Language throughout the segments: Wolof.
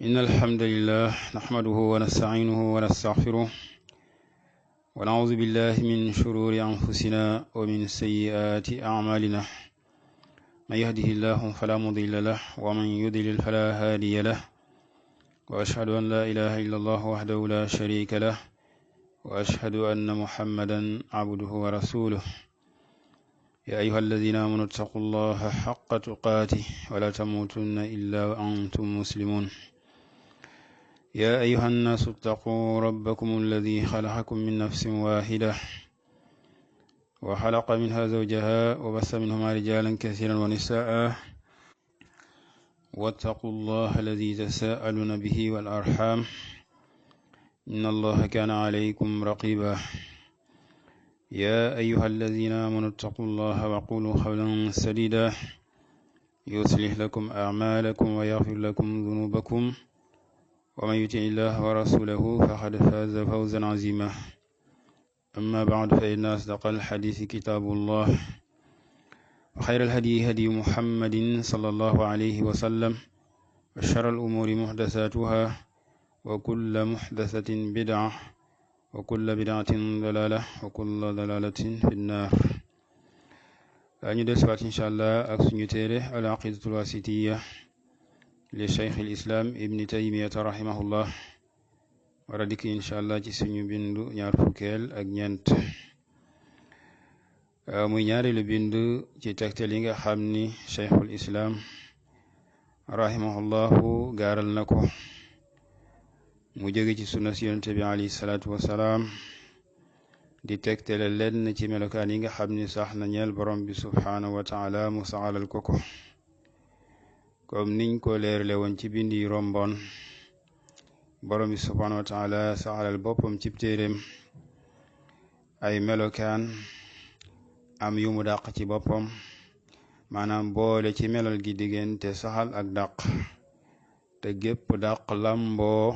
إن الحمد لله نحمده ونستعينه ونستغفره ونعوذ بالله من شرور أنفسنا ومن سيئات أعمالنا من يهده الله فلا مضل له ومن يضلل فلا هادي له وأشهد أن لا إله إلا الله وحده لا شريك له وأشهد أن محمدا عبده ورسوله يا أيها الذين آمنوا اتقوا الله حق تقاته ولا تموتن إلا وأنتم مسلمون يا أيها الناس اتقوا ربكم الذي خلقكم من نفس واحدة وخلق منها زوجها وبث منهما رجالا كثيرا ونساء واتقوا الله الذي تساءلون به والأرحام إن الله كان عليكم رقيبا يا أيها الذين آمنوا اتقوا الله وقولوا قولا سديدا يصلح لكم أعمالكم ويغفر لكم ذنوبكم ومن يطع الله ورسوله فقد فاز فوزا عظيما أما بعد فإن أصدق الحديث كتاب الله وخير الهدي هدي محمد صلى الله عليه وسلم وشر الأمور محدثاتها وكل محدثة بدعة وكل بدعة ضلالة وكل ضلالة في النار دانيو دسوات إن شاء الله ak suñu téré al-aqidatu al-wasitiyya li Cheikh al-Islam Ibn Taymiyya rahimahullah wara dik insha Allah ci suñu bindu ñaar fukkeel ak ñent muy ñaareelu bindu ci tektal yi nga xamni Cheikh al-Islam rahimahullah gaaral nako mu jóge ci sunna Yonent bi alayhi salaatu wasalaam di tegtale lenn ci melokaan yi nga xam ni sax na ñeel borom bi subhaanahu wa taala mu saxalal ko comme niñ ko leerle woon ci bindi romboon borom bi subhaanahu wa taala saxalal boppam ci téeréem ay melokaan am yu mu dàq ci boppam maanaam boole ci melal gi diggante saxal ak dàq te gépp dàq lamboo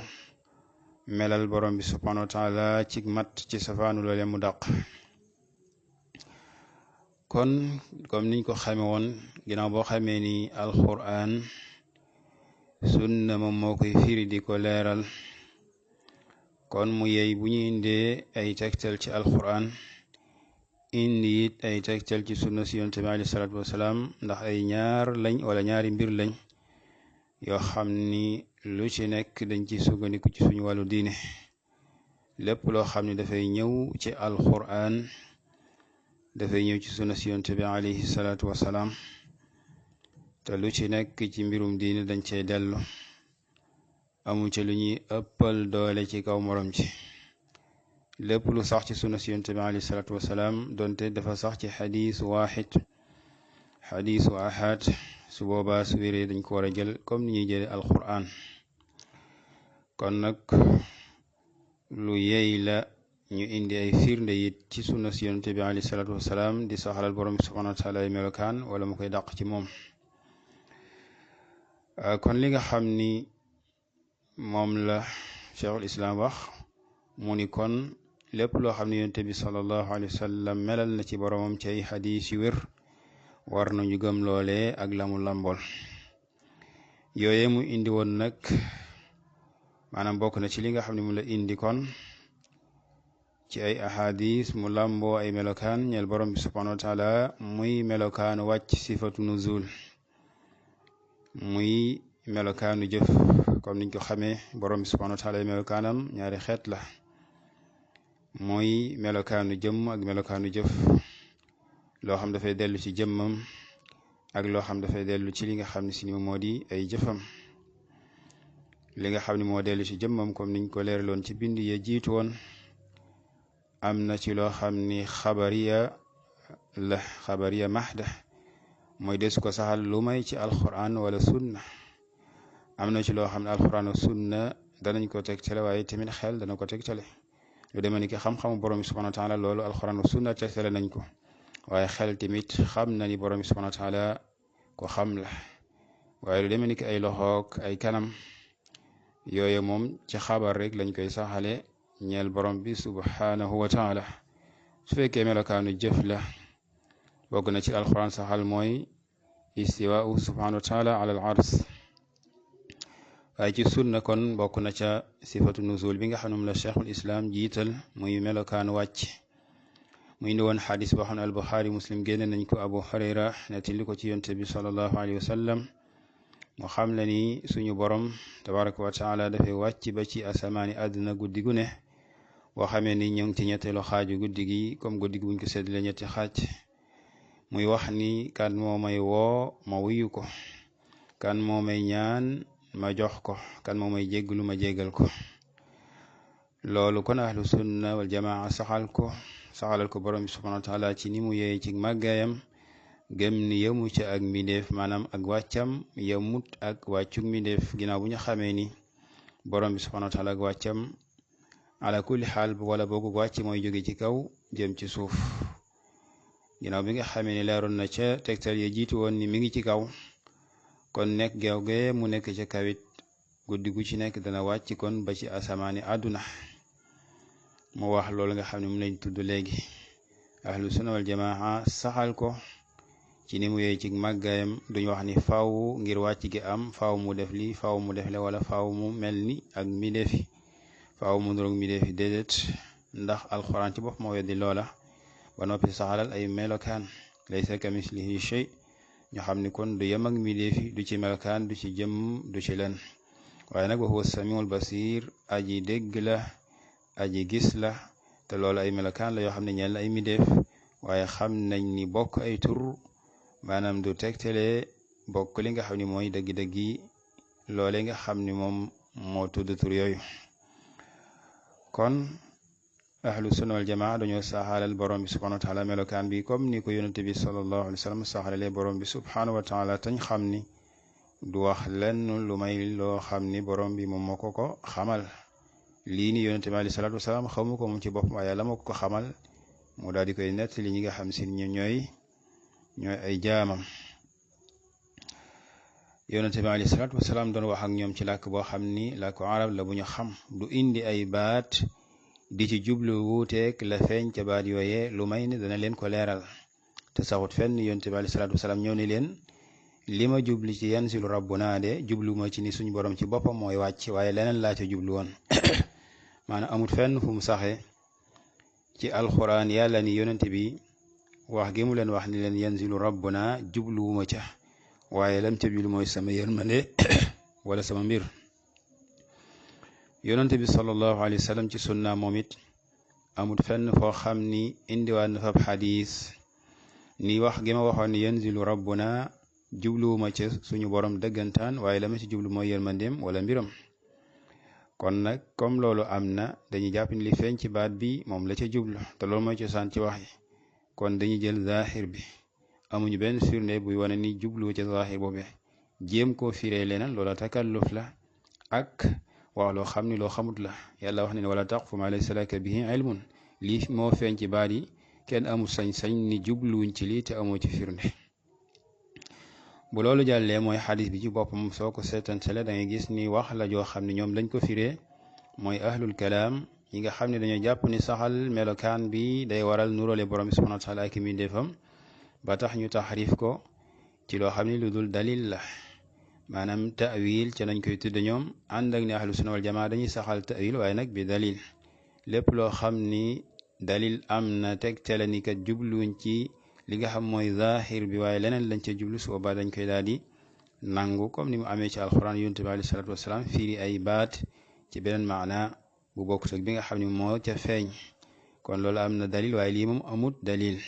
melal borom bi subhanahu wa ta'ala ci mat ci safaanu loole mu dàq kon comme niñ ko xame woon ginnaaw boo xamee ni alquran sunna moom moo koy firi di ko leeral kon mu yey bu ñu indee ay tegtal ci alquran indi it ay tegtal ci sunna si yonent bi alayhi salaatu wasalaam ndax ay ñaar lañ wala ñaari mbir lañ yoo xam ni lu ci nekk dañ ci sukkandiku ci suñu wàllu diine lépp loo xam ne dafay ñëw ci alquran dafay ñëw ci sunna si yonent bi alayhi salaatu wasalaam te lu ci nekk ci mbirum diine dañ cey dellu amu ci lu ñuy ëppal doole ci kaw morom ci lépp lu sax ci sunna si yonent bi alayhi salaatu wasalaam donte dafa sax ci xadiis waaxid xadiisu ahad su boobaa su wéree dañ ko war a jël comme ni ñuy jële alquran kon nag lu yey la ñu indi ay firnde it ci sunna si yonent bi alayhi salaatu wasalaam di saxalal borom subhanahu wa taala ay melokaan wala mu koy dàq ci moom kon li nga xam ni moom la cheikhul islam wax mu ni kon lépp loo xam ne yonent bi sallallahu alayhi wa sallam melal na ci boromam ci ay xadiis yu wér war nañu gëm loolee ak lamu làmbool yooye mu indi woon nag maanaam bokk na ci li nga xam ne mu la indi kon ci ay ahadis mu làmboo ay melokaan ñeel borom bi subhanahu wa taala muy melokaanu wàcc sifatu nuzul muy melokaanu jëf comme niñ ko xamee borom bi subhanahu wa taala ay melokaanam ñaari xeet la muy melokaanu jëmm ak melokaanu jëf loo xam dafay dellu ci jëmmam ak loo xam dafay dellu ci li nga xam ne si moo di ay jëfam li nga xam ne moo dellu ci jëmmam comme niñ ko leeraloon ci bind ya jiitu woon am na ci loo xam ni xabariya mahda mooy desu ko saxal lu may ci alquran wala sunna am na ci loo xam ne alquran ak sunna danañ ko tegtale waaye tamit xel dana ko tegtale lu demee ni ki xam-xamu borom bi subhanahu wa taala loolu alquran ak sunna tegtale nañ ko waaye xel tamit xam na ni borom bi subhanahu wa taala ko xam la waaye lu demee ni ki ay loxoog ay kanam yooyu moom ci xabar rek lañ koy saxale ñeel borom bi subhanahu wa taala su fekkee melokaanu jëf la bokk na ci alquran saxal mooy istiwaa'u subhanahu wa taala ala al ars waaye ci sunna kon bokk na ca sifatu nuzul bi nga xam ne moom la cheikhul islam jiital muy melokaan wàcc mu indi woon xadis boo xam ne al-Buxaari Muslim génne nañ ko Abu Hurayra nettali ko ci yonte bi sallallahu alayhi wa sallam mu xam le ni suñu borom tabaraka wa taala dafay wàcc ba ci asamaani àdduna guddi gu ne boo xamee ni ñoo ngi ci ñetteelu xaaju guddi gi comme guddi gi buñ ko séddale ñetti xaaj muy wax ni kan moo may woo ma wuyu ko kan moo may ñaan ma jox ko kan moo may jéggalu ma jéggal ko loolu kon ahlu sunna wal jamaa saxalal ko borom bi subhanahu wa taala ci ni mu yeey ci màggaayam gëm ni yemu ca ak mbindeef maanaam ak wàccam yemut ak wàccug mbindeef ginnaaw bu ñu xamee ni borom bi subhanahu wa taala ak wàccam ala kulli xaal wala boogu wàcc mooy jóge ci kaw jëm ci suuf ginnaaw bi nga xamee ni leeroon na ca tegtal ya jiitu woon ni mi ngi ci kaw kon nekk geewgee mu nekk ca kawit guddi gu ci nekk dana wàcc kon ba ci asamaani àdduna mu wax loolu nga xam ne mu lañ tudd léegi ahlu sunna wal jamaa saxal ko ci ni mu yee ci màggaayam duñu wax ni faaw ngir wàcc gi am faaw mu def li faaw mu def le wala faaw mu mel ni ak mbindeefi faaw mu nuroog mbindeefi déedéet ndax alxuraan ci bopp moo weddi loola ba noppi saxalal ay melokaan laysa kamislihi shay ñu xam ni kon du yem ak mbindeefi du ci melokaan du ci jëm du ci len waaye nag wa huwa samiul basir aji dégg la aji gis la te loolu ay melokaan la yoo xam ne ñeel la ay mbindeef waaye xam nañ ni bokk ay tur maanaam du tegtale bokk li nga xam ne mooy dëgg-dëggi loole nga xam ni moom moo tudd tur yooyu kon ahlu sunna wal jamaa dañoo saxalal borom bi subhanahu wa taala melokaan bi comme ni ko yonente bi sallallahu alayhi wa sallam saxalalee borom bi subhanahu wa taala tañ xam ni du wax lenn lu may loo xam ni borom bi moom moo ko xamal lii ni yonente bi alayhi salaatu wasalaam xamu ko moom ci boppam waaye la moo ko xamal mu daal di koy nett li ñi nga xam si ñooy ay jaamam yonente bi alayhi salaatu wasalaam doon wax ak ñoom ci làkk boo xam ni làkku arab la bu ñu xam du indi ay baat di ci jublu wuuteeg la feeñ ca baat yooyee lu may ni dana leen ko leeral te saxut fenn yonente bi alayhi salaatu wasalaam ñëw ni leen li ma jubli ci yanzilu rabbuna de jublu ma ci ni suñu borom ci boppam mooy wàcc waaye leneen laa ca jublu woon maanaam amut fenn fu mu saxe ci alxuraan yàlla ni yonente bi wax gi mu leen wax ni leen yanzilu rabbuna jubluwuma ca waaye lam ca jublu mooy sama yërmande wala sama mbir yonente bi sallallahu alayhi wa sallam ci sunna moom it amut fenn foo xam ni indiwaat na fab xadis ni wax gi ma waxoon ni yanzilu rabbuna jubluwuma ca suñu borom dëggantaan waaye la ma ci jublu mooy yërmandeem wala mbiram kon nag comme loolu am na dañuy jàpp ni li feeñ ci baat bi moom la ca jublu te loolu mooy cosaan ci wax yi kon dañuy jël zahir bi amuñu benn firnde buy wane ni jublu ca zahir boobe jéem koo firee leneen loola takalluf la ak wax loo xam ni loo xamut la yàlla wax ne ne wala taqfu ma laysa laka bihi ilmun lii moo feeñ ci baat yi kenn amul sañ-sañ ni jubluwuñ ci lii te amoo ci firnde bu loolu jàllee mooy xadis bi ci boppam soo ko seetantale da ngay gis ni wax la joo xam ne ñoom lañ ko firee mooy ahlul kalaam yi nga xam ne dañoo jàpp ni saxal melokaan bi day waral nurale borom bi subhanahu wa taala ak mbindeefam ba tax ñu taxrif ko ci loo xam ne lu dul dalil la maanaam ta'wil ca nañ koy tudde ñoom ànd ak ne ahlu sunna wal jamaa dañuy saxal ta'wil waaye nag bi dalil lépp loo xam ni dalil am na tegtale ni kat jubluñ ci li nga xam mooy zahir bi waaye leneen lañ ca jublu su boobaa dañ koy daal di nangu comme ni mu amee ci alquran yonent bi alayhi salaatu wasalaam fiiri ay baat ci beneen maana bu bokk ak bi nga xam ne moo ca feeñ kon loolu am na dalil waaye lii moom amut dalil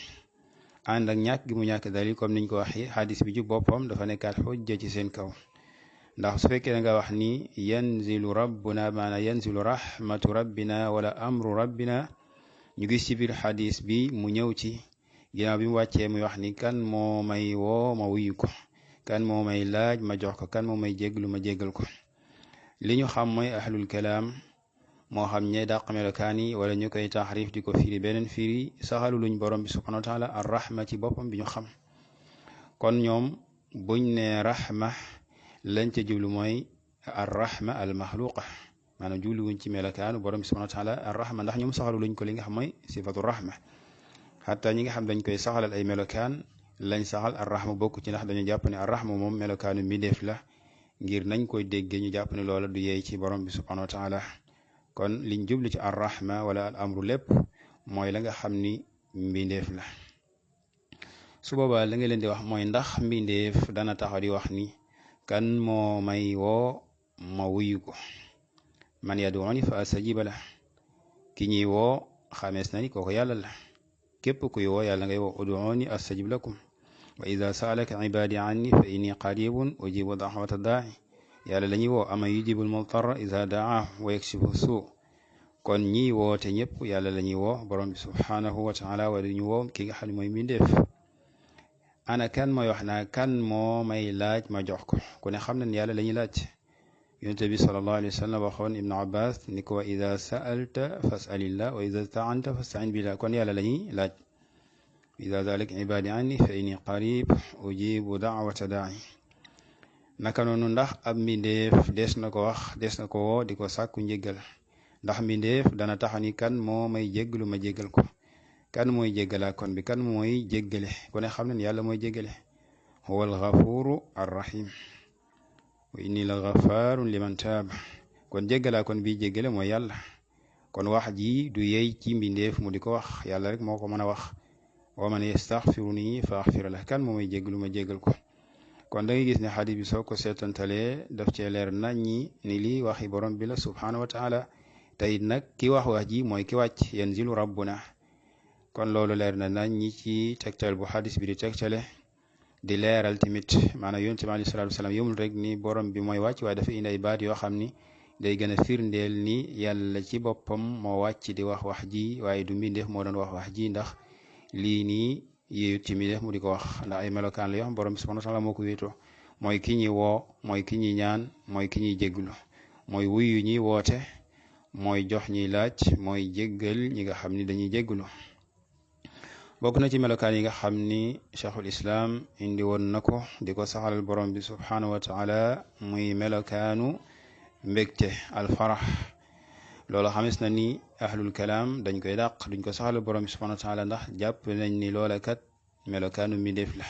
ànd ak ñàkk gi mu ñàkk dalil comme niñ ko waxee xadis bi ci boppam dafa nekkaat xujja ci seen kaw ndax su fekkee da nga wax ni yanzilu rabbuna maana yanzilu rahmatu rabbina wala amru rabbina ñu gis ci biir xadis bi mu ñëw ci ginnaaw bi mu wàccee muy wax ni kan moo may woo ma wuyu ko kan moo may laaj ma jox ko kan moo may jéglu ma jéggal ko li ñu xam mooy ahlul kalaam moo xam ñe dàq melokaan yi wala ñu koy taxrif di ko firi beneen firi saxalu luñ borom bi subhanahu wa taala ar rahma ci boppam bi ñu xam kon ñoom buñ ne rahma lañ ca jublu mooy ar rahma al maxluqa maanaam jublu wuñ ci melokaanu borom bi subhanahu wa taala ar rahma ndax ñoom saxalu luñ ko li nga xam mooy sifatu rahma xataa ñi nga xam dañ koy saxalal ay melokaan lañ saxal ar rahma bokk ci ndax dañu jàpp ne ar rahma moom melokaanu mbindeef la ngir nañ koy déggee ñu jàpp ne loola du yeey ci borom bi subhanahu wa taala kon liñ jublu ci arrahma wala al amru lépp mooy la nga xam ni mbindeef la su boobaa la nga leen di wax mooy ndax mbindeef dana taxaw di wax ni kan moo may woo ma wuyu ko man yaduuni fa astajiba la ki ñuy woo xamees na ni kooku yàlla la képp kuy woo yàlla ngay woo uduuni astajib lakum wa ida saalaka ibadi anni fa inni qaribun ujibu da'wata daa'i yàlla la ñuy woo ama yujibul mudtarra ida da'aahu wa yakshifu suu kon ñi woote ñëpp yàlla la ñuy woo borom bi subhanahu wa taala wala ñu woo ki nga xam ne mooy mbindeef ana kan mooy wax naa kan moo may laaj ma jox ko ku ne xam nañ yàlla la ñuy laaj yonent bi sallallahu alayhi wa sallam waxoon ibnu abbas ni ko wa ida sa'alta fas'alillah wa ida sta'anta fasta'in billah kon yàlla la ñuy laaj ida zalik ibadi anni fa inni qarib ujibu da'wata da'i naka noonu ndax ab mbindeef des na ko wax des na ko woo di ko sàkku njéggal ndax mbindeef dana taxa ni kan moo may jéggalu ma jéggal ko kan mooy jéggalaa kon bi kan mooy jéggale ku ne xam ne yàlla mooy jéggale huwa alghafuru arrahim wa inni la ghafarun liman taaba kon jéggalaa kon bi jéggale mooy yàlla kon wax ji du yey ci mbindeef mu di ko wax yàlla rek moo ko mën a wax wa man yastaghfiruni fa aghfir lah kan moo may jéggalu ma jéggal ko kon da ngay gis ne xadis bi soo ko seetantalee daf cee leer nañ ñi ni lii waxi borom bi la subhanahu wa taala tey nag ki wax ji mooy ki wàcc yanzilu rabbuna kon loolu leer na nañ ñi ci tegtal bu xadis bi di tegtale di leeral tamit maanaam yonent bi alayhi salaatu wasalaam yëmul rek ni borom bi mooy wàcc waaye dafa indi ay baat yoo xam ni day gën a firndeel ni yàlla ci boppam moo wàcc di wax ji waaye du mbindeef moo doon wax ji ndax lii nii yéeyut ci mbindeef mu di ko wax ndax ay melokaan la yoo xam borom bi subhanahu wa taala moo ko wéetoo mooy ki ñuy woo mooy ki ñuy ñaan mooy ki ñuy jégglu mooy wuyu ñi woote mooy jox ñiy laaj mooy jéggal ñi nga xam ni dañuy jégglu bokk na ci melokaan yi nga xam ni cheikhul islam indi woon na ko di ko saxalal borom bi subhanahu wa taala muy melokaanu mbégte alfarax loolu xamis na ni ahlul kalaam dañ koy dàq duñ ko saxalal borom bi subhanahu wa taala ndax jàpp nañ ni loola kat melokaanu mbindeef la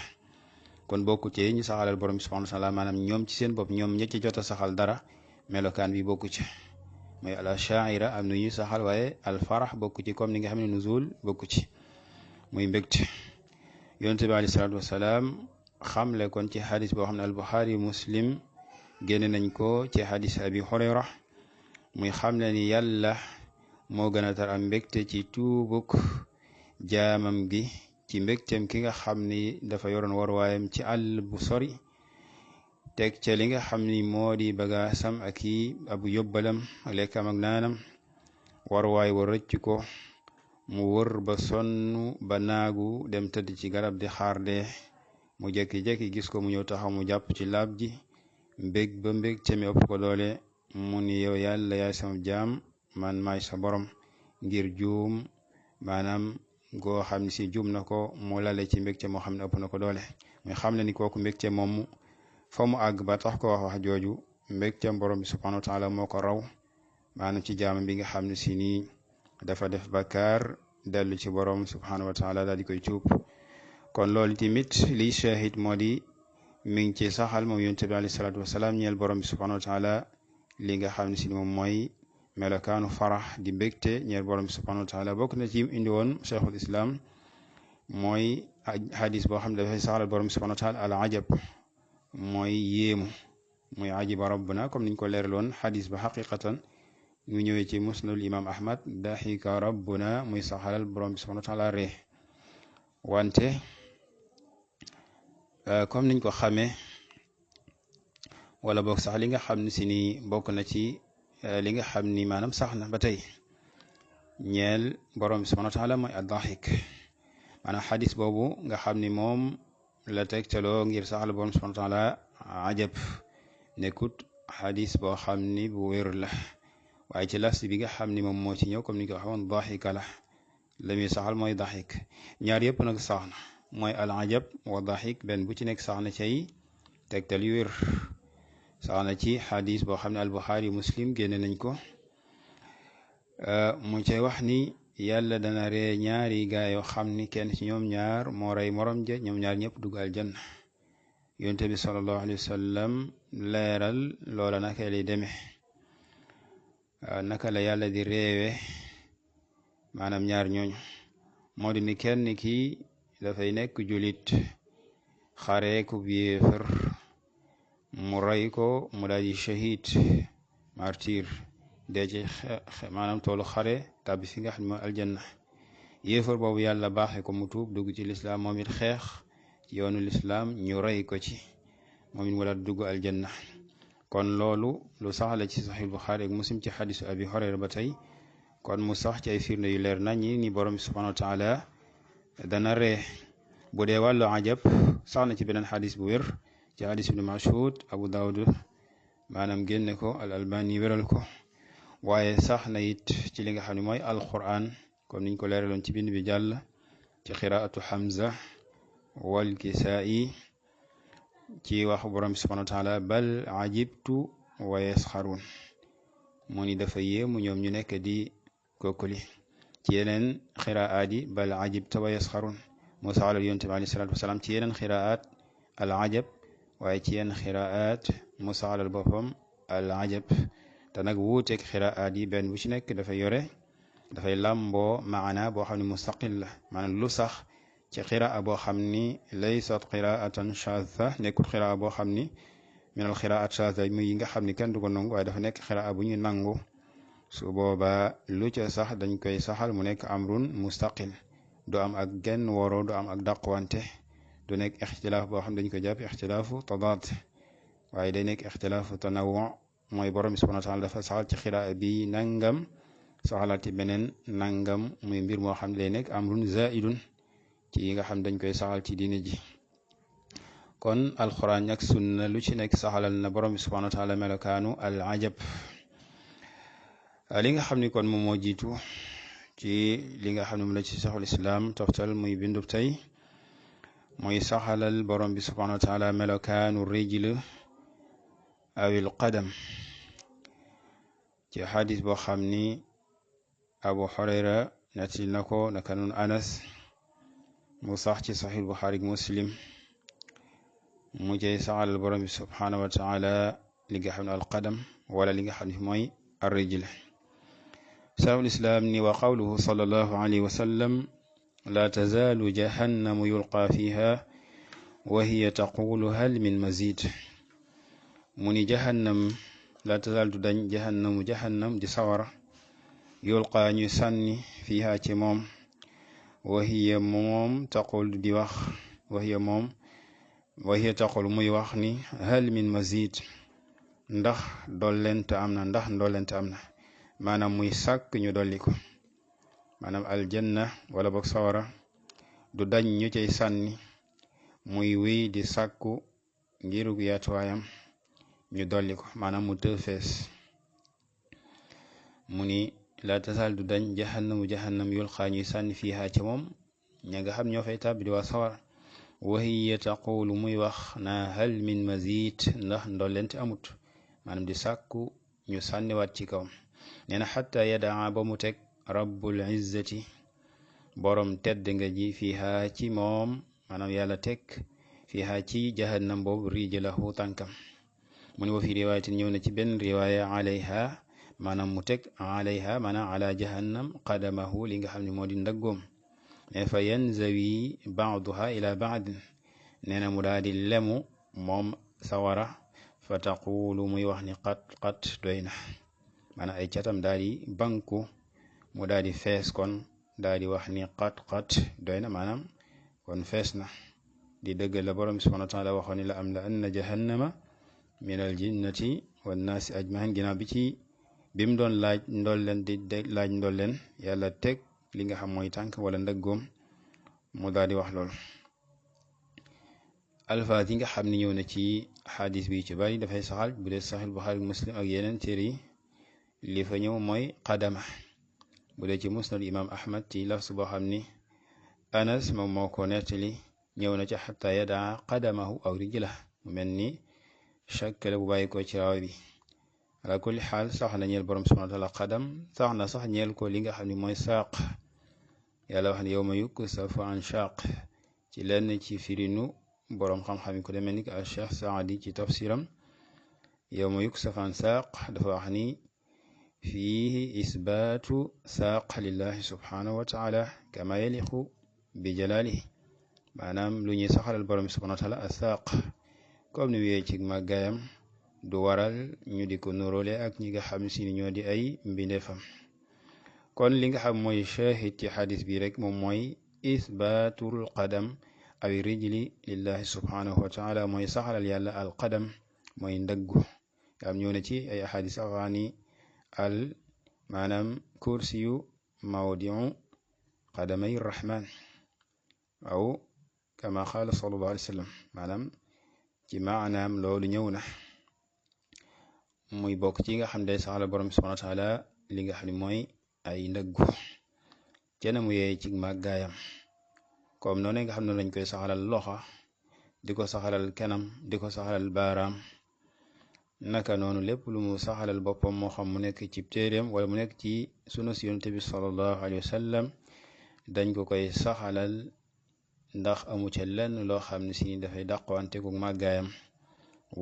kon bokku ci ñu saxalal borom bi subhanahu wa taala maanaam ñoom ci seen bopp ñoom ña ci jot a saxal dara melokaan bi bokku ci mooy al ashaira am na ñuy saxal waaye alfarax bokku ci comme ni nga xam ne nuzul bokku ci muy mbégte yonent bi alayhi salaatu wasalaam xamle kon ci xadis boo xam ne albuxaari muslim génne nañ ko ci xadis abi hurayra muy xamle ni yàlla moo gën a tar am mbégte ci tuubuk jaamam gi ci mbégteem ki nga xam ni dafa yoroon warwaayam ci àll bu sori teg ca li nga xam ni moo di bagaasam ak i abu yóbbalam lekkam ak naanam warwaay wa rëcc ko mu wër ba sonn ba naagu dem tëdd ci garab di xaar dee mu jekki-jekki gis ko mu ñëw taxaw mu jàpp ci laab ji mbég ba mbég ca mi ëpp ko doole mu ni yow yàlla yaay sama jaam man maay sa borom ngir juum maanaam goo xam ne si juum na ko mu lale ci mbégte moo xam ne ëpp na ko doole muy xam ne ni kooku mbégte moomu fa mu àgg ba tax ko wax jooju mbégteem borom bi subhanahu wa taala moo ko raw maanaam ci jaam bi nga xam ne si nii dafa def bakkaar dellu ci borom subhanahu wa taala daal di koy tuub kon loolu tamit liy shahid moo di mi ngi ci saxal moom yonent bi alayhi salaatu wasalaam ñeel borom bi subhanahu wa taala li nga xam ne si moom mooy melokaanu farax di mbégte ñeel borom bi subhanahu wa taala bokk na ci indi woon cheikhul islam mooy hadis boo xam ne dafay saxal borom bi subhanahu wa taala al ajab mooy yéemu muy ajiba rabbuna comme niñ ko leeraloon hadis ba xaqiqatan ñu ñëwee ci musnadul imam ahmad daxika rabbuna muy saxalal borom bi subhanahu wa taala ree wante comme niñ ko xamee wala boog sax li nga xam ne si ni bokk na ci li nga xam ni maanaam sax na ba tey ñeel borom bi subhanahu wa taala mooy ad-daxik maanaam xadis boobu nga xam ni moom la tegtaloo ngir saxal borom bi subhanahu wa taala ajab nekkut xadis boo xam ni bu wér la waaye ci las bi nga xam ni moom moo ci ñëw comme ni ko waxoon daxika la muy saxal mooy daxik ñaar yëpp nag sax na mooy al ajab wa daxik benn bu ci nekk sax na cay tegtal yu wér sax na ci xadis boo xam ne al buxaari muslim génne nañ ko mu cay wax ni yàlla dana ree ñaari gaa yoo xam ni kenn ci ñoom ñaar moo rey morom ja ñoom ñaar ñëpp dugg aljanna yonent bi sallallahu alayhi wa sallam leeral loola naka lay demee naka la yàlla di réewe maanaam ñaar ñooñu moo di ni kenn ki dafay nekk julit xare ku yéefar mu rey ko mu daal di shahid martyr dee ci maanaam toolu xare tàbbi fi nga xam ne mooy aljanna yéefar boobu yàlla baaxe ko mu tuub dugg ci lislaam moom it xeex ci yoonu lislaam ñu rey ko ci moom it mu daal dugg aljanna kon loolu lu sax la ci saxiix Buxaari ak Muslim ci xadisu Abi Hurayra ba tey kon mu sax ci ay firnde yu leer nañ ni borom bi subhanahu wa taala dana ree bu dee wàllu ajab sax na ci beneen xadis bu wér ci xadis ibnu Mas'ud Abu Dawud maanaam génne ko al Albani wéral ko waaye sax na it ci li nga xam ne mooy alquran comme niñ ko leeraloon ci bind bi jàll ci qiraatu Hamza wal Kisaa'i ci wax borom bi subhanahu wa taala bal ajibtu wa yasxarun mu ni dafa yéemu ñoom ñu nekk di kokkuli ci yeneen xiraat yi bal ajibta wa yasxarun moo saxalal yonent bi alayhi salaatu wasalaam ci yeneen xiraat al ajab waaye ci yenn xiraat mu saxalal boppam al ajab te nag wuuteeg xiraat yi benn bu ci nekk dafay làmboo maana boo xam ne mustaqil la maanaam lu sax ci xiraa boo xam ni laysat qiraatan shadha nekkul xiraa boo xam ni minal xiraat shadha muy yi nga xam ni kenn du ko nangu waaye dafa nekk xiraa bu ñu nangu su boobaa lu ca sax dañ koy saxal mu nekk amrun mustaqil du am ak genn woro du am ak dàqwante du nekk ixtilaaf boo xam dañ ko jàpp ixtilaafu tadaad waaye day nekk ixtilaafu tanawu mooy borom bi subhanahu wa taala dafa saxal ci xiraa bi nangam saxalaat ci beneen nangam muy mbir moo xam ne day nekk amrun zaidun ci yi nga xam dañ koy saxal ci diine ji kon alquran ak sunna lu ci nekk saxalal na borom bi subhanahu wa taala melokaanu al ajab li nga xam ni kon moom moo jiitu ci li nga xam ne mu la ci saxul islaam toftal muy bindub tey muy saxalal borom bi subhanahu wa taala melokaanu rijl awil qadam ci xadis boo xam ni Abu Hurayra nettali na ko naka noonu Anas mu sax ci saxiix Buxaari Muslim mu jey saxalal borom bi subhanahu wa taala li nga xam ne alqadam wala li nga xam ne mooy arrijl saxul islaam ni wa qawluhu sallallahu alayhi wa sallam la tazaalu jahannamu yulqa fiha wa hiya taqulu hal min mazid mu ni jahannam la tazaal du dañ jahannam di sawara yulqa ñu sànni fiha ci moom wa hiya moom taqul di wax wa hiya taqul muy wax ni hal min mazid ndax dollent am na maanaam muy sàkk ñu dolli ko maanaam aljanna wala boog sawara du dañ ñu cay sànni muy wéy di sàkku ngirug yaatuwaayam ñu dolli ko maanaam mu fees mu ni la tasal du dañ jahannam yulqaa ñuy sànni fiihaa ci moom ña nga xam ñoo fay tàbbi di waa sawara wa hiya taqulu muy wax na hal min mazid ndax ndollent amut maanaam di sàkku ñu sànniwaat ci kawam nee na xatta yadaa ba mu teg rabbul izzati borom tedd nga ji fiihaa ci moom maanaam yàlla teg fiihaa ci jahannam boobu rijlahu tànkam mu ne wa fi riwaayatin ñëw na ci benn riwaaya alayha maanaam mu teg alayha maanaam ala jahannam qadamahu li nga xam ne moo di ndaggoom ne fa yanzawi baaduha ila baad nee na mu daal di lemu moom sawara fa taqulu muy wax ni qat doy na maanaam ay catam daal di banku mu daal di fees kon daal di wax ni qat doy na maanaam kon fees na di dëgg la borom subhanahu wa taala waxoon ni la am la anna jahannama min al jinnati wan naasi ajmain ginnaaw bi mu doon laaj ndolleen di laaj ndolleen yàlla teg li nga xam mooy tànk wala ndëggoom mu daal di wax lool alfaaz yi nga xam ne ñëw na ci xadis bi ci bari dafay saxal bu dee saxiix Buxaari Muslim ak yeneen téere yi li fa ñëw mooy qadama bu dee ci musnad imam Ahmad ci lafs boo xam ni Anas moom moo ko nettali ñëw na ci xataa yadaa qadamahu aw rijlah mu mel ni chakkale bu bàyyi ko ci raaw bi ala kulli xaal sax na ñeel borom subhanahu wa taala qadam sax na sax ñeel ko li nga xam ne mooy saaq yàlla wax ne yawma yuksafu an shaaq ci lenn ci firinu boroom xam-xam yi ko demee ni al Cheikh Saadi ci tafsiram yawma yukshafu an saaq dafa wax ni fiihi isbaatu saaq lillahi subhanahu wa taala kama yaliqu bi jalalihi maanaam lu ñuy saxalal borom bi subhanahu wa taala a saaq comme ni wéyee ci màggaayam du waral ñu di ko nuróole ak ñi nga xam si ni ñoo di ay mbindeefam kon li nga xam mooy shahid ci xadis bi rek moom mooy isbaatul qadam aw rijli lillahi subhanahu wa taala mooy saxalal yàlla al qadam mooy ndëggu am ñëw na ci ay ahadis axaani al maanaam kursiyu mawdiu qadamay rahman aw kama qaala sallallahu alayhi wa sallam maanaam ci maanaam loolu ñëw na muy bokk ci nga xam day saxalal borom subhanahu wa taala li nga xam ne mooy ay ndëggu cena mu yee ci màggaayam comme noonu nga xam ne lañ koy saxalal loxo di ko saxalal kanam di ko saxalal baaraam naka noonu lépp lu mu saxalal boppam moo xam mu nekk ci téeréem wala mu nekk ci sunu si yonent bi sallallahu alayhi wa sallam dañ ko koy saxalal ndax amu ca lenn loo xam ne si ni dafay dàqwante ku màggaayam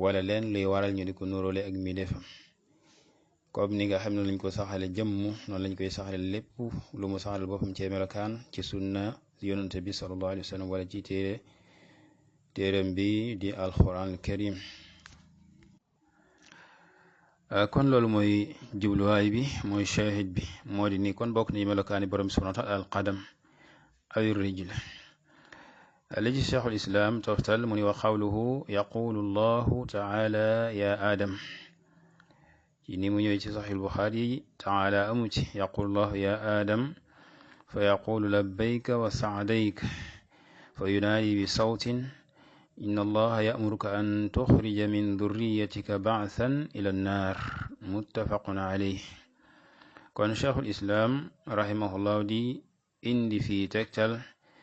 wala leen luy waral ñu di ko nuróole ak mi defam comme ni nga xam ne lañ ko saxale jëmm noonu lañ koy saxale lépp lu mu saxalal boppam ci melokaan ci sunna yonent bi sallallahu alayhi wa sallam wala ci téeréem bi di alquran karim kon loolu mooy jubluwaay bi mooy shahid bi moo di ni kon bokk nañu melokaani borom subhanahu wa taala al qadam aw rijl li ci cheikhul islam toftal mu ni wa qawluhu yaqulu allahu taala ya adam ci ni mu ñëwee ci saxiil buxaari taala amu ci yaqulu allahu ya adam fa yaqulu labbayka wa saadayka fa yunaadi bi sawtin inna allaha ya'muruka an tuxrija min durriyatika ba'than ila nnaar muttafaqun alayh kon cheikhul islam rahimahullahu di indi fii tegtal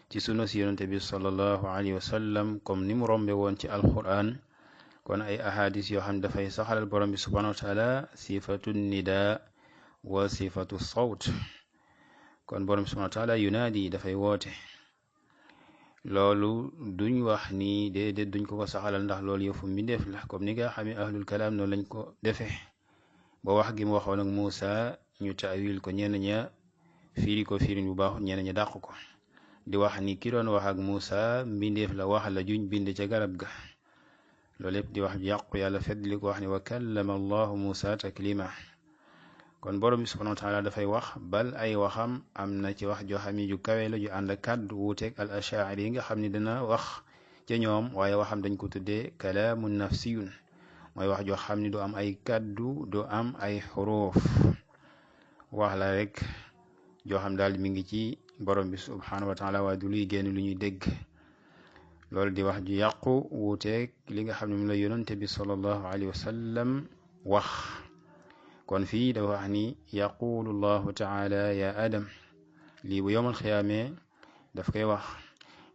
ci sunna si yonente bi sallallahu alayhi wa sallam comme ni mu rombe woon ci alquran kon ay ahadis yoo xam dafay saxalal borom bi subhanahu wa taala sifatu nida wa sifatu sawt kon borom bi subhanahu wa taala yunaadi dafay woote loolu duñ wax ni déedéet duñ ko saxalal ndax loolu yëfu mbindeef la comme ni nga xam ne ahlul kalaam noonu lañ ko defee ba wax gi mu waxoon ak Muusa ñu taawil ko ñenn ña firi ko firin bu baax ñenn ña dàq ko di wax ni ki doon wax ak Muusa mbindeef la wax la juñ bind ca garab ga loolu lépp di wax ju yàqu yàlla feddli ko wax ni wa kallama allahu Muusa taklima kon borom bi subhanahu wa taala dafay wax bal ay waxam am na ci wax joo xam ne ju kawe la ju ànd ak kàddu wuuteeg al ashaari yi nga xam ne dana wax ca ñoom waaye waxam dañ ko tuddee kalaamun nafsiyun mooy wax joo xam ne du am ay kàddu du am ay xuruuf wax la rek joo xam daal mi ngi ci borom bi subhanahu wa taala waaye du luy génn lu ñuy dégg loolu di wax ju yàqu wuuteeg li nga xam ne mu la yonante bi sallallahu alayhi wa sallam wax kon fii dafa wax ni yaqulu llahu taala ya adam lii bu yowmal xiyaamee daf koy wax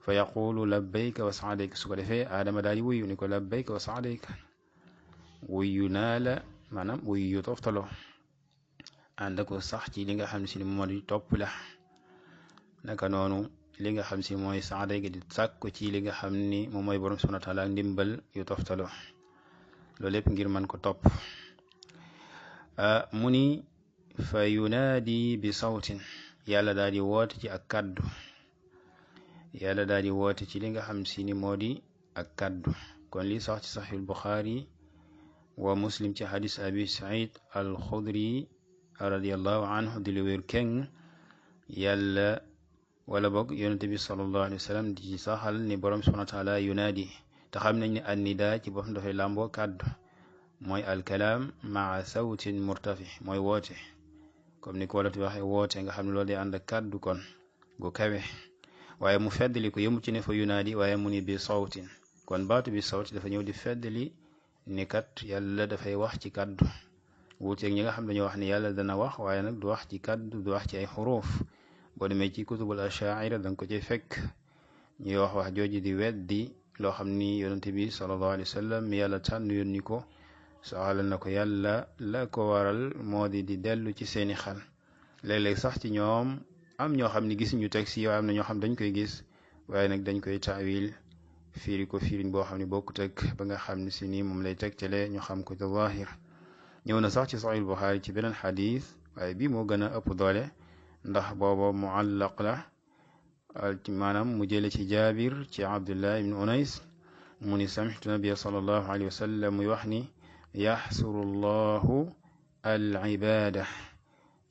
fa yaqulu labbayka wa saadayka su ko defee aadama daal di wuyu ni ko labbayka wa saadayka wuyu naa la maanaam wuyu yu toftalo ànd ko sax ci li nga xam si moo di topp la naka noonu li nga xam si mooy saadayka di sàkku ci li nga xam ni moom mooy borom subhanahu wa taala ndimbal yu toftalo loolu lépp ngir mën ko topp mu ni fa yunaadi bi sawtin yàlla daal di woote ci ak kaddu yàlla daal di woote ci li nga xam si ni moo di ak kaddu kon li sax ci saxiil buxaari wa muslim ci hadis abi said al xudri radiallahu anhu di lu wér keng yàlla wala boog yonente bi sallallahu alayhi wa sallam di ci saxal ni borom subhanahu wa taala yunaadi te xam nañ ne an nida ci boppam dafay làmboo kaddu mooy alkalaam maa sawtin murtafi mooy woote comme ni ko wolof di waxee woote nga xam ne loolu day ànd ak kàddu kon gu kawe waaye mu feddali ko yëmu ci ne fa yunaadi waaye mu ni bi sawtin kon baatu bi sawti dafa ñëw di feddali ni kat yàlla dafay wax ci kàddu wuuteeg ñi nga xam dañoo wax ni yàlla dana wax waaye nag du wax ci kàddu du wax ci ay xuruuf boo demee ci kutubul ashaira danga ko ci fekk ñuy wax jooji di weddi loo xam ni yonente bi sallallahu alayhi wa sallam mi yàlla tànn yónni ko soxalal na ko yàlla la ko waral moo di dellu ci seeni xel léeg-léeg sax ci ñoom am ñoo xam ne gisuñu texte yi waaye am na ñoo xam dañ koy gis waaye nag dañ koy taawil firi ko firin boo xam ne bokkut ak ba nga xam ne si nii moom lay tegtale ñu xam ko ci zaahir ñëw na sax ci Sahih Bukhari ci beneen xadis waaye bii moo gën a ëpp doole ndax booba muallaq la maanaam mu jële ci Jaabir ci Abdullah ibn Unais mu ni samihtu nabiyya sallallahu alayhi wa sallam muy wax ni yaxsuru llahu al ibada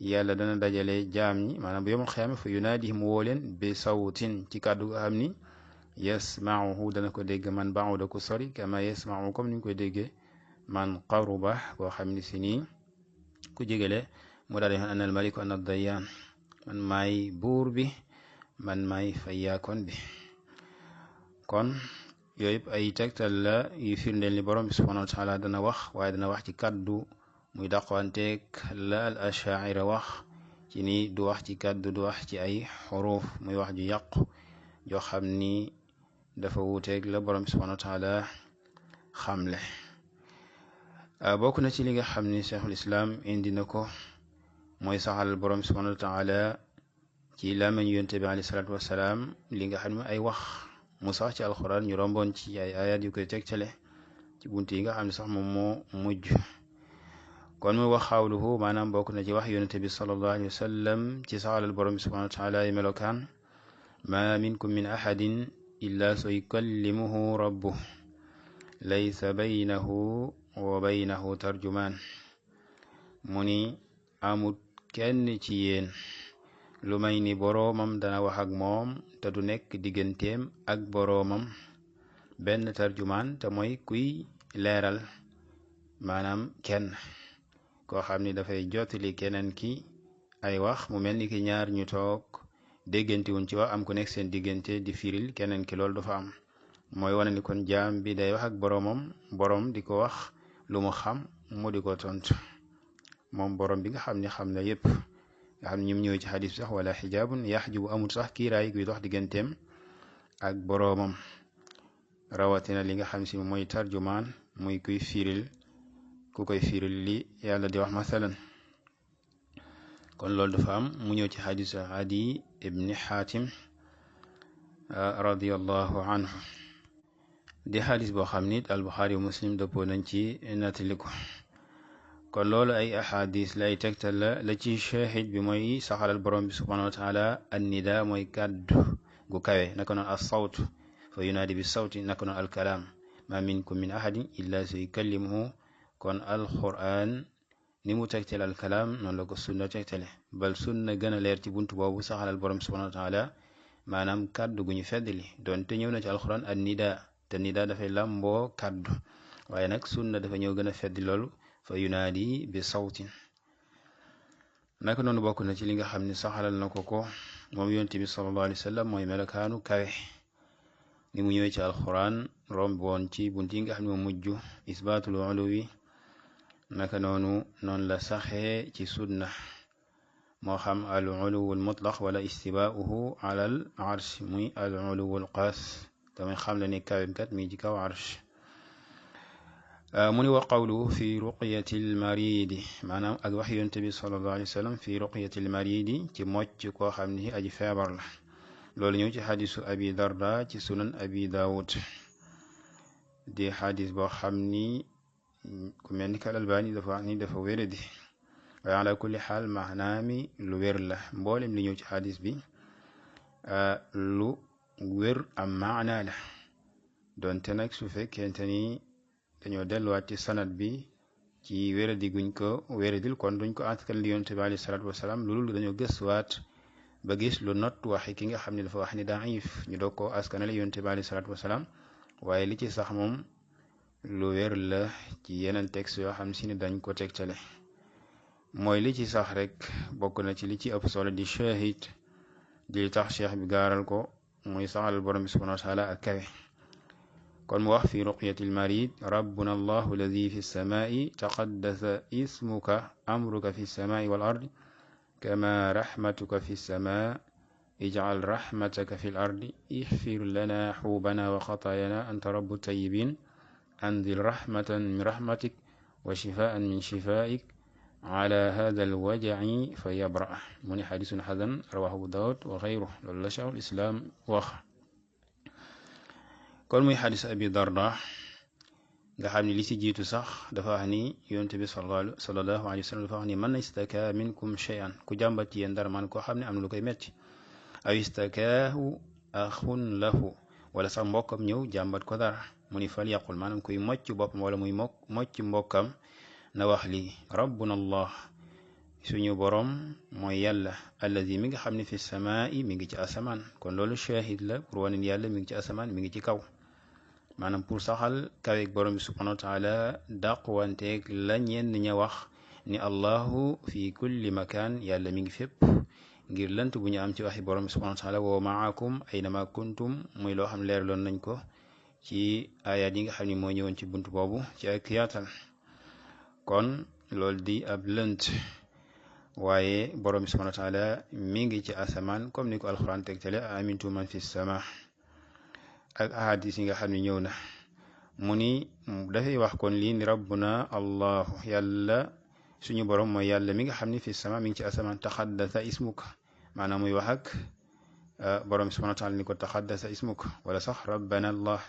yàlla dana dajale jaam ñi maanaam bu yomul xiyaama fa yunaadihim woo leen bi sawtin ci kàddu nga xam ni yasmauhu dana ko dégg man ba'uda ko sori kama yasmau comme ni ñu koy déggee man qaruba koo xam ni si nii ku jégale mu daal di ana al maliku ana dayyaan man maay buur bi man maay fayyaakoon bi kon yooyu yëpp ay tegtal la yu firndeel ni borom bi subhanahu wa taala dana wax waaye dana wax ci kàddu muy dàqwanteeg la al ashaira wax ci ni du wax ci kàddu du wax ci ay xuruuf muy wax ju yàqu joo xam ni dafa wuuteeg la borom bi subhanahu wa taala xamle bokk na ci li nga xam ni cheikhul islam indi na ko mooy saxal borom bi subhanahu wa taala ci lamañ yonte bi alayhi salaatu wasalaam li nga xam ne ay wax mu sax ci alxuraan ñu romboon ci ay ayat yu koy tegtale ci bunt yi nga xam ne sax moom moo mujj kon muy wax xawluhu maanaam bokk na ci wax yonente bi sallallahu alayhi wa sallam ci saxalal borom bi subhanahu wa taala ay melokaan ma minkum min ahadin illa sayukallimuhu rabbuh laysa baynahu wa baynahu tarjumaan mu ni amut kenn ci yéen lu may ni boroomam dana wax ak moom te du nekk digganteem ak boroomam benn tarjumaan te mooy kuy leeral maanaam kenn koo xam ni dafay jottali keneen ki ay wax mu mel ni ki ñaar ñu toog déggante wuñ ci wax am ku nekk seen diggante di firil keneen ki loolu dafa am mooy wane ni kon jaam bi day wax ak boroomam boroom di ko wax lu mu xam mu di ko tontu moom boroom bi nga xam ni xam na yépp nga xam ne ñoom ñëwee ci xadis bi sax wala xijaabun yaxjubu amul sax kiiraay guy dox digganteem ak boroomam rawatina li nga xam si mooy tarjumaan muy kuy firil ku koy firil li yàlla di wax masalan kon loolu dafa am mu ñëw ci xadis Adi ibni Xaatim radiyallahu anhu di xadis boo xam ni al Buxaari wa Muslim dëppoo nañ ci nettali ko kon loolu ay ahadis lay tegtal la ci shahid bi mooy saxalal borom bi subhanahu wa taala an nida mooy kàddu gu kawe naka noonu as sawt fa yunaadi bi sawti naka noonu al kalaam ma minkum min ahadin illa sayukallimuhu kon alquran ni mu tegtal al kalaam noonu la ko sunna tegtale bal sunna gën a leer ci buntu boobu saxalal borom bi subhanahu wa taala maanaam kàddu gu ñu feddali doonte ñëw na ci alquran an nida te nida dafay làmboo kàddu waaye nag sunna dafa ñëw gën a feddi loolu fa yunaadi bi sawtin naka noonu bokk na ci li nga xam ne saxalal na ko moom yonent bi sallallahu alayhi wa sallam mooy melokaanu kawe ni mu ñëwee ci alquran romb woon ci bunt yi nga xam ne moo mujj isbaatul uluwi naka noonu la saxee ci sunna moo xam al uluwul mutlaq wala istibaauhu ala al arsh muy al uluwul qaas tamit xam la ni kawem kat mi ci kaw arsh mu ni wa qawluhu fi ruqyatil maridi maanaam ak wax yonent bi sallallahu alayhi wa sallam fi ruqyatil maridi ci mocc koo xam ni aji feebar la loolu ñëw ci xadisu abi darda ci sunan abi daawud di xadis boo xam ni ku mel ni kal albani dafa wax ni dafa wéradi waaye ala kulli xaal maanaami lu wér la mboolem li ñëw ci xadis bi lu wér am maana la doonte nag su fekkente ni dañoo delluwaat ci sanad bi ci wéradi guñ ko wéradil kon duñ ko askan li yonent bi alayhi salaatu wasalaam loolu dañoo gëstuwaat ba gis lu not waxi ki nga xam ne dafa wax ni daif ñu doog koo askanale yonent bi alayhi salaatu wasalaam waaye li ci sax moom lu wér la ci yeneen texte yoo xam si ne dañ ko tegtale mooy li ci sax rek bokk na ci li ci ëpp solo di shahid di tax cheikh bi gaaral ko muy saxal borom bi subhanahu wa taala ak kawe kon mu wax fi ruqyati almarid rabbuna allahu alladi fi lsamai taqaddasa ismuka amruka fi lsamai wal ard kama rahmatuka fi lsama ijcal rahmataka fi lardi ixfir lana xuubana wa xataayana anta rabu tayibin anzil rahmatan min rahmatik wa shifaan min shifaik ala hada alwajaci fa yabra mu ni xadisun xasan rawahu abu daawud wa xayru loolu la cheikhul islam wax kon muy xadis abi darda nga xam ne li ci jiitu sax dafa wax ni yonent bi sallallahu alayhi wa sallam dafa wax ni man istaka minkum shay'an ku jàmbat ci yéen dara man koo xam ne am na lu koy metti aw istakaahu axun lahu wala sax mbokkam ñëw jàmbat ko dara mu ni fal yaqul maanaam kuy mocc boppam wala muy mocc mbokkam na wax lii rabbuna allah suñu borom mooy yàlla allazi mi nga xam ne fi samaa'i mi ngi ci asamaan kon loolu shahid la pour wane yàlla mi ngi ci asamaan mi ngi ci kaw maanaam pour saxal kaweeg borom bi subhanahu wa taala dàquwanteeg la ñenn ña wax ni allahu fi kulli makaan yàlla mi ngi fépp ngir lënt bu ñu am ci waxi borom bi subhanahu wa taala wa maakum aynama kuntum muy loo xam leerloon nañ ko ci ayaat yi nga xam ne moo ñëwoon ci bunt boobu ci ak yaatal kon loolu di ab lënt waaye borom bi subhanahu wa taala mi ngi ci asamaan comme ni ko alxuraan tegtale amintu man fi sama ak ahadis yi nga xam ne ñëw na mu ni dafay wax kon lii ni rabbuna allahu yàlla suñu borom mooy yàlla mi nga xam ne fi sama mi ngi ci asamaan taxaddasa ismuk maanaam muy wax ak borom bi subhanahu wa taala ni ko taxaddasa ismuk wala sax rabbana allah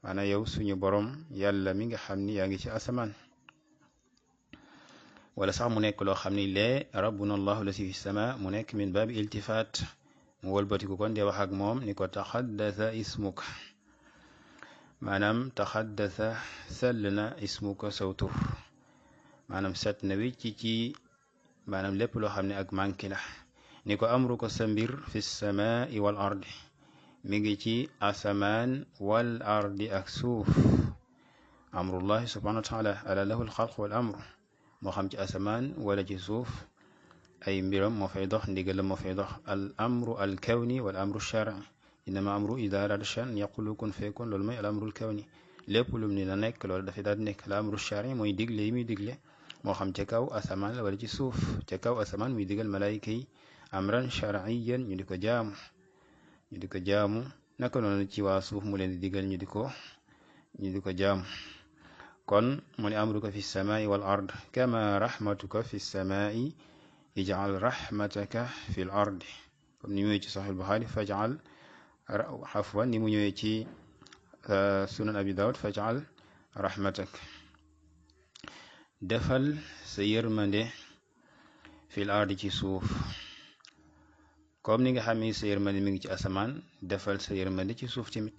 maanaam yow suñu borom yàlla mi nga xam ni yaa ngi ci asamaan wala sax mu nekk loo xam ni lee rabbuna allahu lasi fi sama mu nekk min baabi iltifaat mu wëlbatiku kon de wax ak moom ni ko taxaddasa ismuk maanaam taxaddasa sell na ismuka saw tur maanaam set na wicc ci maanaam lépp loo xam ne ak manki la ni ko amru ko sa mbir fi samaai wal ardi mi ngi ci asamaan wal ardi ak suuf amrullahi subhanahu wa taala ala lahu alxalq wal amru moo xam ci asamaan wala ci suuf ay mbiram moo fay dox ndigal moo fay dox al amru al kawni wal amru shar'i innama amru ida arada shan yaqulu kun fayakun loolu mooy al amru al kawni lépp lum ni na nekk loolu dafay daal di nekk al amru shar'i mooy digle yi muy digle moo xam ca kaw asamaan la wala ci suuf ca kaw asamaan muy digal malaayika yi amran shar'iyyan ñu di ko jaamu naka noonu ci waa suuf mu leen di digal ñu di ko jaamu kon mu ne amruka fi samaai wal ard kama rahmatuka fi samaai ij'al rahmataka fi l ardi comme ni mu ñëwee ci Sahih Bukhari faj'al afwan ni mu ñëwee ci sunan abi daawud faj'al rahmatak defal sa yërmande fil ardi ci suuf comme ni nga xam ne sa yërmande mi ngi ci asamaan defal sa yërmande ci suuf tamit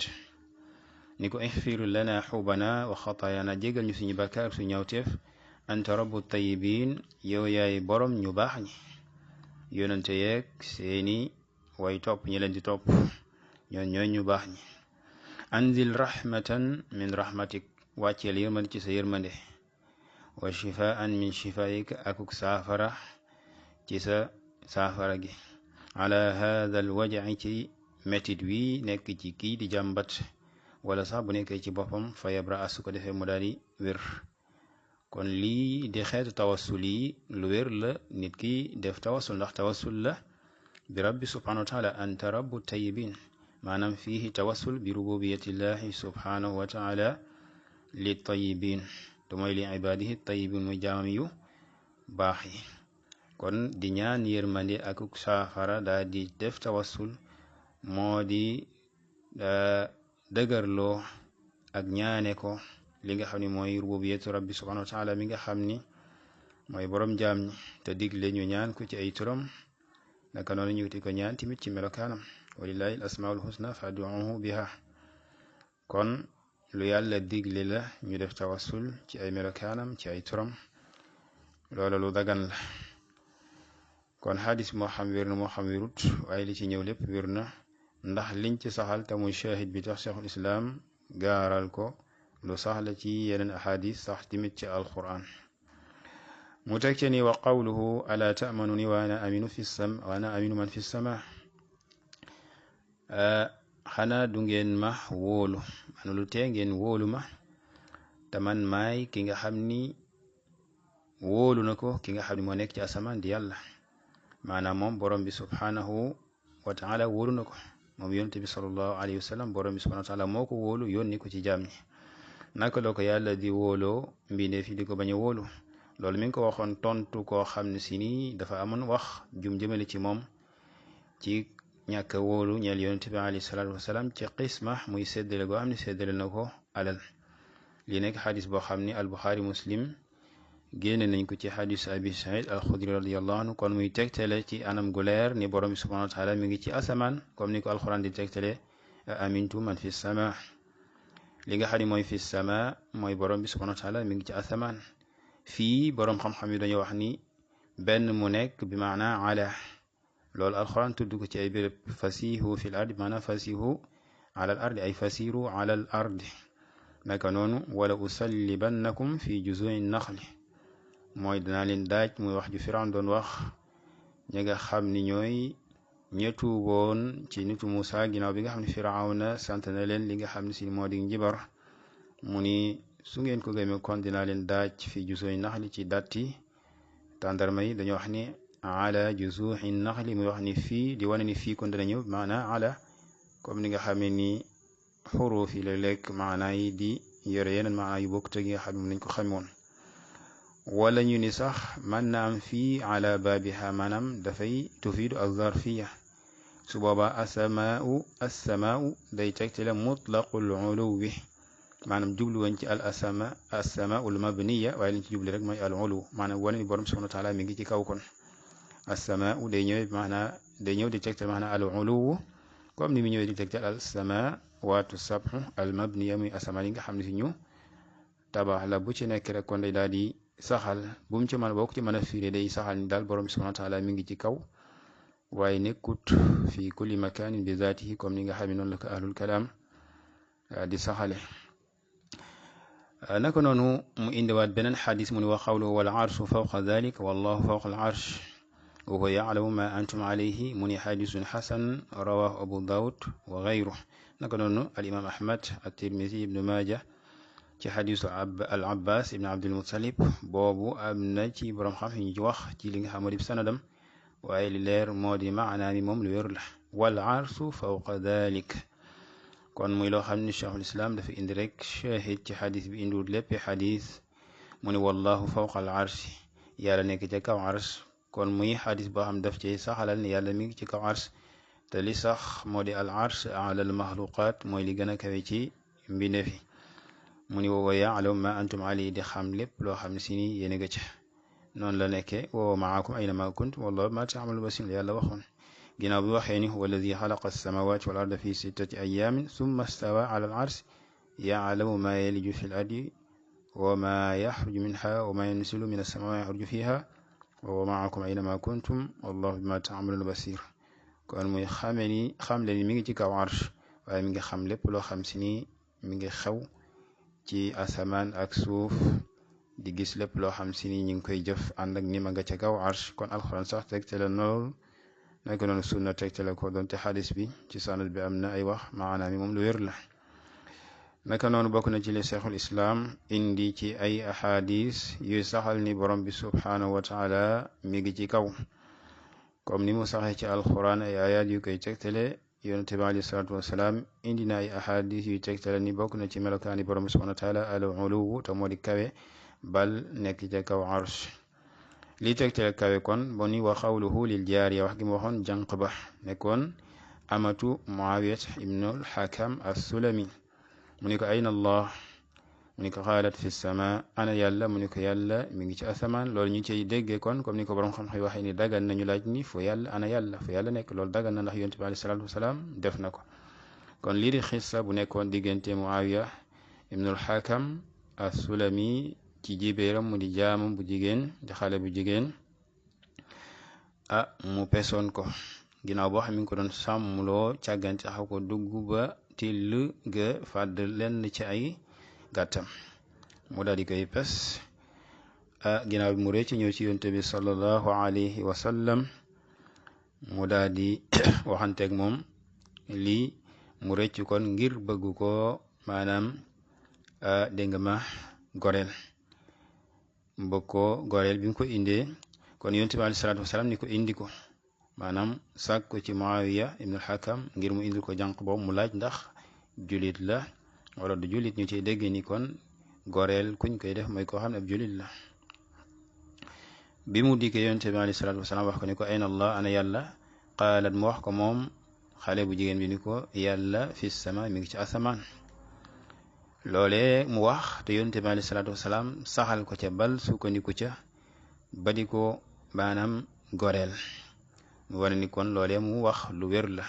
ni ko ixfir lana xubana wa xataayana jégal ñu suñu bakkaar suñu ñawteef anta rabbu tayyibin yow yaay borom ñu baax ñi yonente yeeg seeni way topp ñi leen di topp ñooy ñu baax ñi anzil rahmatan min rahmatik wàcceel yërmande ci sa yërmande wa shifaan min shifaik akuk saafara ci sa saafara gi ala hada al wajaci ci métit wi nekk ci kii di jàmbat wala sax bu nekkee ci boppam fa yabra su ko defee mu daal di wér kon lii di xeetu tawassul yi lu wér la nit ki def tawassul ndax tawassul la bi rabbi subhanahu wa taala anta rabbu tayyibin maanaam fiihi tawassul bi rububiyatillahi subhanahu wa taala li tayyibin te mooy li ibadihi tayyibin muy jaamam yu baax yi kon di ñaan yërmande ak saafara daa di def tawassul moo di dëgërloo ak ñaane ko li nga xam ne mooy rububiyatu rabbi subhanahu wa taala mi nga xam ni mooy borom jaam ñi te digle ñu ñaan ko ci ay turam naka noonu ñu ti ko ñaan tamit ci melokaanam walillahi al asmaul husna fad'uhu biha kon lu yàlla digle la ñu def tawassul ci ay melokaanam ci ay turam loola lu dagan la kon xadis moo xam wér na moo xam wérut waaye li ci ñëw lépp wér na ndax liñ ci saxal te muy shahid bi tax cheikhul islam gaaral ko lu saxla ci yeneen ahadis sax timit ci alquran mu teg ci ni wa qawluhu ala ta'manuni wa ana aminu man fi sama xanaa du ngeen ma wóolu man lu tee ngeen wóolu ma te man maay ki nga xam ni wóolu na ko ki nga xam ni moo nekk ci asamaan di yàlla maanaam moom borom bi subhanahu wa taala wóolu na ko moom yonent bi sallallahu alayhi wa sallam borom bi subhanahu wa taala moo ko wóolu yónni ko ci jaam ñi naka la ko yàlla di wóoloo mbindeef yi di ko bañ a wóolu loolu mi ngi ko waxoon tontu koo xam ne si nii dafa amoon wax jum jëmale ci moom ci ñàkk a wóolu ñeel yonent bi alayhi salaatu wasalaam ci qisma muy séddale goo xam ne séddale na ko alal lii nekk xadis boo xam ni al-Buxaari Muslim génne nañ ko ci xadis abi Saïd al-Xudri radiyallahu anhu kon muy tegtale ci anam gu leer ni borom bi subhanahu wa taala mi ngi ci asamaan comme ni ko alxuraan di tegtale amintu man fi sama li nga xam ne mooy fi sama mooy borom bi subhanahu wa taala mi ngi ci asamaan fii borom xam-xam yi dañoo wax ni benn mu nekk bi maana ala loolu alxuraan tudd ko ci ay béréb fasihu fil ardi maanaam fasihu ala al ardi ay fasiru ala al ardi naka noonu wala usallibannakum fi juzui naxli mooy danaa leen daaj muy wax ju Firawna doon wax ñi nga xam ni ñooy ña tuuboon ci nitu Muusa ginnaaw bi nga xam ne Firawna sant na leen li nga xam ne si moo di njibar mu ni su ngeen ko gëmee kon dinaa leen daaj fi juzui naxli ci datti tàndarma yi dañoo wax ni ala juzuhi naxli muy wax ni fii di wane ni fii kon dana ñëw maana ala comme ni nga xamee ni xuruuf yi léeg-léeg maanaa yi di yore yeneen maanaa yu bokk te gi nga xam ne nañ ko xamoon wala ñu ni sax mën na am fii ala baabiha maanaam dafay tufiidu az-zarfiya su boobaa assamaau day tegtale mutlaqul uluwi maanaam jublu woon ci assamaul mabniya waaye liñ ci jublu rek mooy al ulu maanaam wane ni borom subhanahu wa taala mi ngi ci kaw kon assamaau day ñëw di tegtal maanaam al uluwu comme ni mu ñëwee di tegtal al samawaatu sabhu al mabniya muy asamaan yi nga xam ne si ñu tabax la bu ci nekk rek kon day daal di saxal bu mu ci mën bokk ci mën a firi day saxal ni daal borom subhanahu wa taala mi ngi ci kaw waaye nekkut fi kulli makanin bi zaatihi comme ni nga xam ne noonu la ko ahlul kalaam di saxale naka noonu mu indiwaat beneen xadis mu ni wa qawluhu wal arshu fawqa dalik wallahu fawqa al arsh wa huwa ya'lamu ma antum alayhi mu ni xadisun xasan rawahu abu daawud wa gayruh naka noonu al imam ahmad at-tirmisi ibnu maaja ci xadisu al abbas ibn abdul muttalib boobu am na ci borom xam ñu ci wax ci li nga xam ne sanadam waaye li leer moo di maanaa mi moom lu wér la wal arshu fawqa dalik kon muy loo xam ne cheikhul islam dafa indi rek shahid ci xadis bi indiwut lépp xadis mu ne wallahu fawqa al arshi yàlla nekk ca kaw arsh kon muy xadis boo xam daf ci saxalal ni yàlla mi ngi ci kaw arsh te li sax moo di al arsh ala al maxluqaat mooy li gën a kawe ci mbindeef yi mu ni wa ya'lamu ma antum alayhi di xam lépp loo xam ne si ni yéen a nga ca noonu la nekkee wa ma'akum aynama kuntum wallahu ma ta'malu basir yàlla waxoon ginnaaw bi waxee ni huwa alladi xalaqa as-samawati wal arda fi sittati ayamin summa stawa ala al arsh ya'lamu ma yaliju fi l ardi wa ma yaxruju minha wa ma yanzilu min as-samaa'i wa yaxruju fiha wa huwa ma'akum aynama kuntum wallahu bima ta'maluna basir kon muy xamle ni mi ngi ci kaw arsh waaye mi ngi xam lépp loo xam si ni mi ngi xew ci asamaan ak suuf di gis lépp loo xam si ni ñu ngi koy jëf ànd ak ni ma nga ca kaw arsh kon alxuraan sax tegtale lool naka noonu sunna tegtale ko doonte xadis bi ci sanad bi am na ay wax maanaam moom lu wér la naka noonu bokk na ci li cheikhul islam indi ci ay ahadis yuy saxal ni borom bi subhanahu wa taala mi ngi ci kaw comme ni mu saxee ci alxuraan ay ayat yu koy tegtale yonente bi alayhi salaatu wasalaam indi na ay ahadis yuy tegtale ni bokk na ci melokaani borom bi subhanahu wa taala al uluwu te moo di kawe bal nekk ca kaw arsh lii tegtale kawe kon bo ni wa xawluhu lil jaariya wax gi mu waxoon jànq ba nekkoon amatu muawiyat ibnul hakam as-sulami mu ni ko ayna allah mu ni ko xaalat fi sama ana yàlla mu ni ko yàlla mi ngi ci asamaan loolu ñu ciy déggee kon comme ni ko borom xam-xam waxee ni dagan nañu laaj ni fu yàlla ana yàlla fu yàlla nekk loolu dagan na ndax yonent bi alayhi salaatu wasalaam def na ko kon lii di xissa bu nekkoon diggante muawiya ibnul hakam as-sulami ci jibéeram mu di jaamam bu jigéen di xale bu jigéen mu pesoon ko ginnaaw boo xam mi ngi ko doon sàmmloo càggante xaw ko dugg ba till ga fàdd lenn ci ay gàttam mu daal di koy pes ginnaaw bi mu rëcc ñëw ci yonent bi sallallahu alayhi wa sallam mu daal di waxanteeg moom lii mu rëcc kon ngir bëgg ko maanaam dégg nga ma goreel mbokk ko goreel bi mu ko indee kon yonent bi alayhi salaatu wasalaam ni ko indi ko maanaam sàkk ko ci Muawiya ibnul Hakam ngir mu indil ko jànq boobu mu laaj ndax julit la wala du julit ñu ciy dégg ni kon goreel kuñ koy def mooy koo xam ne ab julit la bi mu dikkee yonent bi alayhi salaatu wasalaam wax ko ni ko ayna allah ana yàlla qaalat mu wax ko moom xale bu jigéen bi ni ko yàlla fi sama mi ngi ci asamaan loolee mu wax te yonent bi alayhi salaatu wasalaam saxal ko ca bal sukkandiku ca ba di ko maanaam goreel mu wane ni kon loolee mu wax lu wér la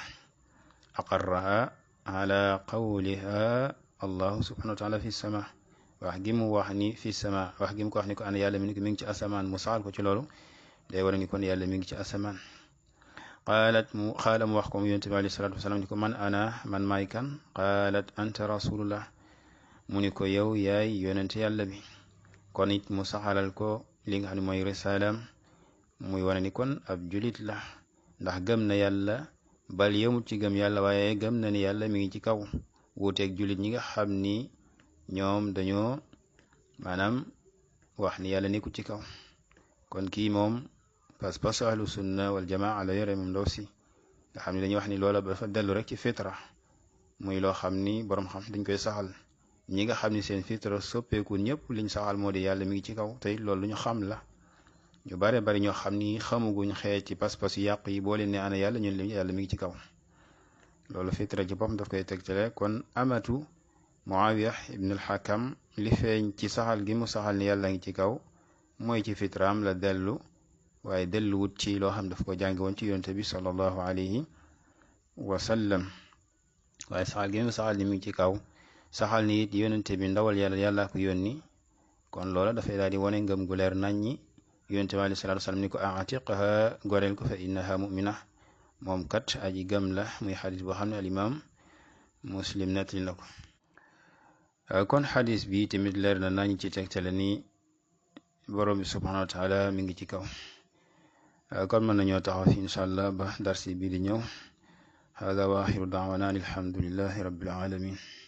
aqarraha ala qawliha allahu subhanahu wa taala fi sama wax gi mu wax ni fi sama wax gi mu ko wax ni ko ana yàlla mi ngi ci asamaan mu saxal ko ci loolu day wane ni kon yàlla mi ngi ci asamaan qaala mu wax ko mu yonent bi alayhi salaatu wasalaam ni ko man ana man maay kan qaalat anta rasulullah mu ni ko yow yaay yonent yàlla bi kon it mu saxalal ko li nga xam ne mooy risalaam muy wane ni kon ab julit la ndax gëm na yàlla bal yemut ci gëm yàlla waaye gëm na ni yàlla mi ngi ci kaw wuuteeg julit ñi nga xam ni ñoom dañoo maanaam wax ni yàlla nekkul ci kaw kon kii moom pas-pas ahlu sunna wal jamaa la yore moom ndaw si nga xam ne dañuy wax ni loola dafa dellu rek ci fitra muy loo xam ni borom xam dañ koy saxal ñi nga xam ni seen fitra soppeeku ñëpp liñ saxal moo di yàlla mi ngi ci kaw tey loolu lu ñu xam la ñu bare bari ñoo xam ni xamuguñ xeet ci pas-pas yu yàq yi boo leen ne ana yàlla ñun leen yàlla mi ngi ci kaw loolu fitra ci boppam daf koy tegtale kon amatu Muawiya ibn al-Hakam li feeñ ci saxal gi mu saxal ni yàlla ngi ci kaw mooy ci fitraam la dellu waaye delluwut ci loo xam daf ko jànge woon ci yonte bi sallallahu alayhi wa sallam waaye saxal gi mu saxal ni mi ngi ci kaw saxal ni it yonente bi ndawal yàlla ko yónni kon loola dafay daal di wane ngëm gu leer naññi yonente bi alayhi salaatu wasalaam ni ko atiqha goreel ko fa innaha mu'mina moom kat aji gëm la muy xadis boo xam ne al imam Muslim nettali na ko kon xadis bi tamit leer na nañ ci tegtale ni borom bi subhanahu wa taala mi ngi ci kaw kon mën nañoo taxaw fi incha allah ba darsi bii di ñëw hada wa axiru daawana alhamdulillahi rabbil alamin